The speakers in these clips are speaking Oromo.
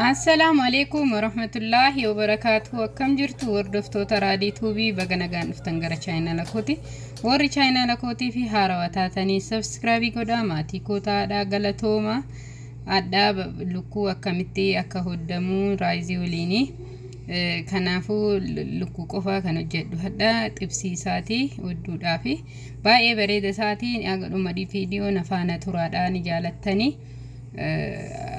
Assalaamu alaikum warahmatullaahi wabarakaatuh. Akkam jirtu hordoftoota Raadii Tuubii, baga nagaan dhuftan gara chaayinala kooti. Warri chaayinala kootii fi haarawaa taatanii subscribe godhaa, maatii kootaadhaa, galatooma. Addaa lukkuu akkamitti akka hoddamu rice waliini. Kanaafuu lukkuu qofaa kan hojjedhu hadha xibsii isaatii hodduudhaafi baay'ee bareeda isaatii dhuma viidiyoon afaana turaadhaa ni jaalattanii.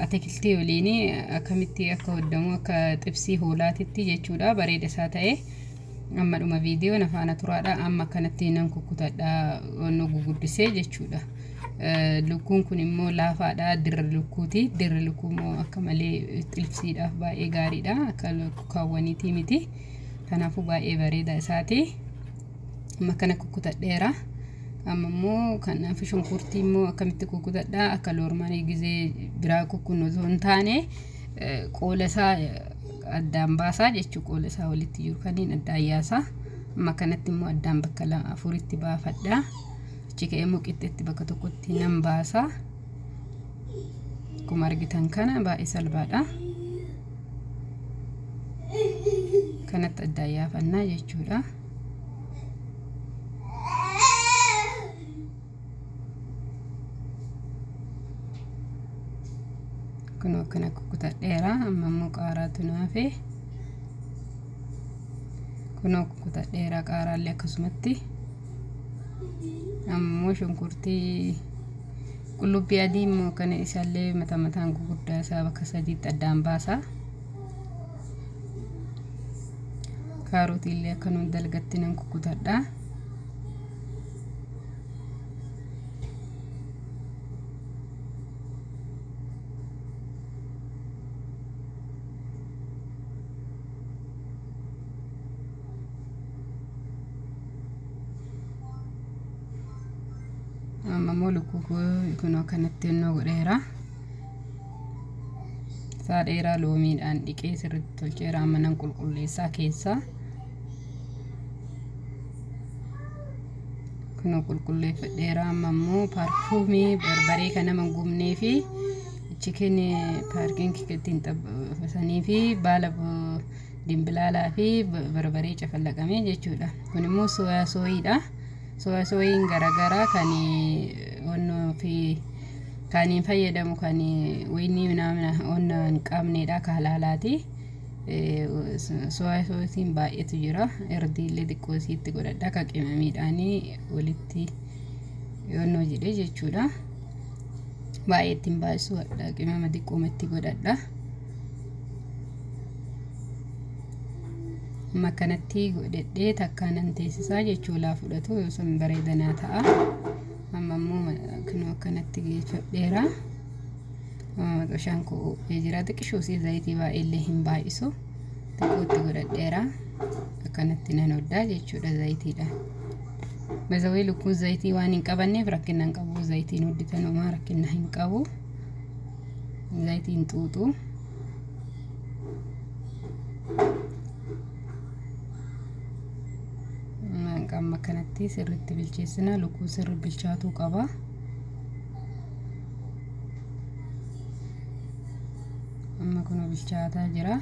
Atikiltii waliin akkamitti akka hoddamu akka xibsii hoolaatitti jechuudha, bareeda isaa ta'e amma dhuma viidiyoon afaana turaadha. Amma akkanatti nan kukkutadha, onnoo guguddisee jechuudha. Lukkuun kun immoo laafaadha, dirra lukkuuti. Dirri lukkuu immoo akka malee xibsiidhaaf baay'ee gaariidha, akka lukkaawwaniitii miti. Kanaafuu baay'ee bareeda isaati. Amma akkana kukkutadheera. Amma immoo kanaaf shunkurtii immoo akkamitti kukkutadha? Akka loormanii gizee biraa kukkunnu osoo hin taane, qoola isaa addaan baasaa jechuu, qoola isaa walitti jiru kaniin addaan yaasaa. Amma kanatti immoo addaan bakka afuritti baafadha. Achi ka'ee immoo qixxeetti bakka tokkotti nan baasa. Akkuma argitan kana baay'ee salphaadha. Kanatti addaan yaafannaa jechuudha. Kun akkana kukkutadheera. Amma immoo qaaraatu naafe. Kunoo kukkutadheera qaaraallee akkasumatti. Amma immoo shunkurtii, qullubbii adii immoo kana isaallee mata mataan guguddaa isaa bakka sadiitti addaan baasa. Kaarotii illee akkanuma dalgatti nan kukkutadha. Amma immoo lukkuu kunoo akkanatti innoo godheera. Isaa dheeraa loomiidhaan dhiqee sirriitti tolcheera. Amma nan qulqulleessaa keessaa. Kunoo qulqulleeffadheera. Amma immoo paarfuumii barbaree kan nama hin gubnee fi chicken paarkiin ittiin xabbasanii fi baala dimbilaalaa fi barbaree cafallaqamee jechuudha. Kun immoo soya sauceiidha. Soya sauceiin garaagaraa kan onnoo fi kan hin fayyadamu, kan wayinii minaamina onna hin qabnedha, ka halaalaati. Soya sauceiin baay'eetu jira. Erdiillee xiqqoo isiitti godhadha, ka qimamiidhaanii walitti onnoo jedhee jechuudha. Baay'ee ittiin baay'isu, qimama xiqqooma itti godhadha. Amma akkanatti godhadhee takkaa nan teessisaa jechuu, laa fudhatu yoo sun bareedanaa ta'a. Amma immoo kunoo akkanatti geeffadheera. Maxxashaan koo ho'ee jira. Xiqqishuu zayitii baay'eellee hin baay'isu. Xiqqoo itti godhadheera. Akkanatti nan hoddaa jechuudha zayitiidhaan. Mazawee lukkuun zayitii waan hin qabanneef rakkina hin qabu. Zayitiin hodditan homaa rakkina hin qabu. Zayitiin xuuxu. Amma akkanatti sirriitti bilcheessina. Lukkuu sirri bilchaatuu qaba. Amma kun bilchaataa jira.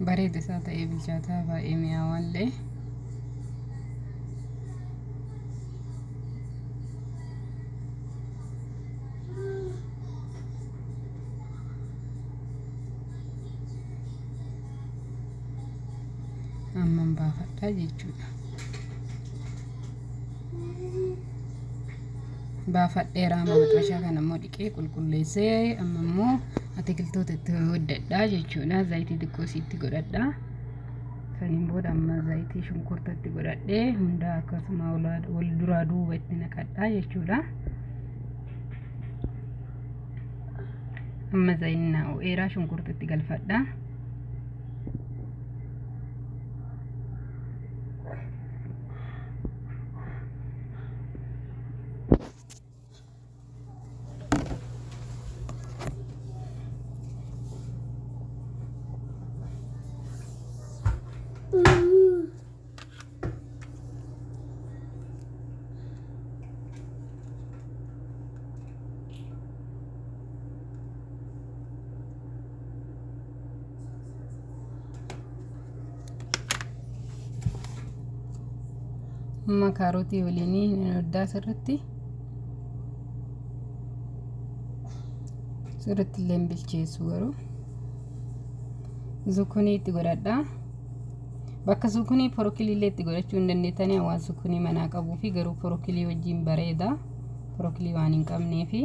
Bareeda isaa ta'ee bilchaataa, baay'ee mi'aawaallee. Amman baafadha jechuudha. Baafadheera. Amma maxxashaa kana immoo dhiqee qulqulleessee, amma immoo atikiltoota itti hoddadha jechuudha. Zayitii xiqqoo isiitti godhadha. Saniin booda amma zayitii shunkurtatti godhadhee hunda akkasuma wal duraa duuba itti naqadha jechuudha. Amma zayinni naa ho'eera, shunkurtitti galfadha. Amma kaarotii waliinii nan hoddaa sirritti. Sirritti illee bilcheessu garuu. Zukunii itti godhadha. Bakka zukunii porokilii illee itti godhachuu hin dandeettanii, waan zukunii manaa qabuu fi garuu porokilii wajjin bareeda. Porokilii waan hin qabnee fi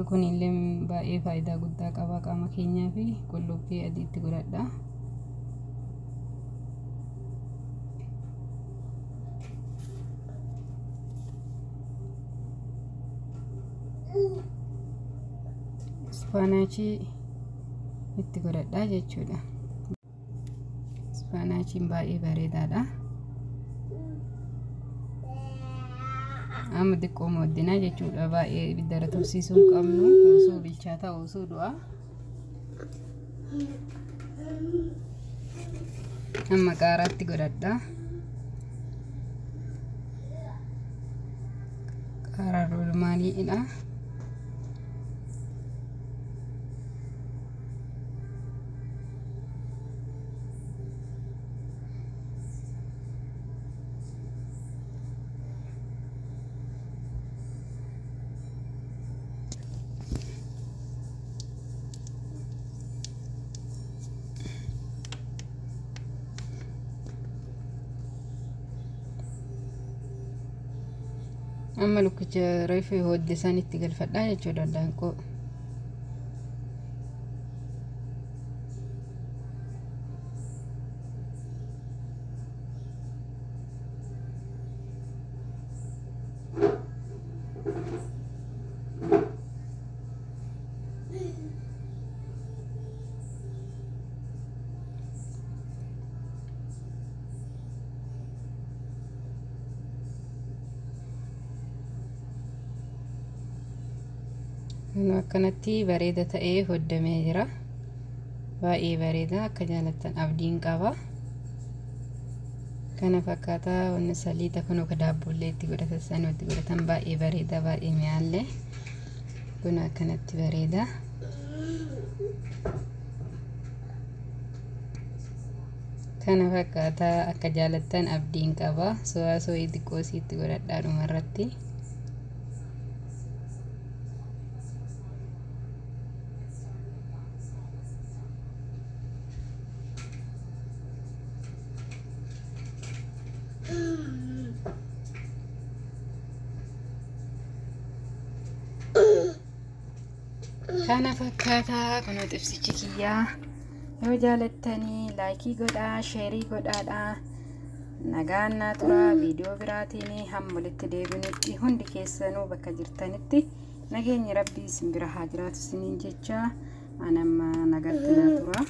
zukunii illee baay'ee faayidaa guddaa qaba qaama keenyaa fi qullubbii adii itti godhadha. Ispaanaachii itti godhadha jechuudha. Ispaanaachiin baay'ee bareedaadha. Amma xiqqoo mooddinaa jechuudha. Baay'ee ibidda tursiisuu hin qabnu. Osoo bilchaataa osoo du'a. Amma qaaraatti godhadha. Qaaraa roolmaaniidha. Amma lukkicha reefu hodde san itti galfadhaa jechuudha daanqoo. Akkanatti bareeda ta'ee hoddamee jira. Baay'ee bareeda, akka jaalattan abdiin qaba. Kana fakkaataa wanni saliixa kun akka daabboollee itti godhatan san itti godhatan baay'ee bareeda, baay'ee mi'aallee. Kun akkanatti bareeda. Kana fakkaataa akka jaalattan abdiin qaba. So'aa sooyii xiqqoo itti godhadhaa dhumarratti. Kana fakkaataa kun xibsichi kiyyaa. Yoo jaalattanii laayikii godhaa, sheerii godhaadhaa. Nagaan naa turaa. Viidiyoo biraatiin hamma walitti deebinutti hundi keessanuu bakka jirtanitti nageenyi rabbii isin bira haa jiraatu isiniin jecha anamma nagatti naa turaa.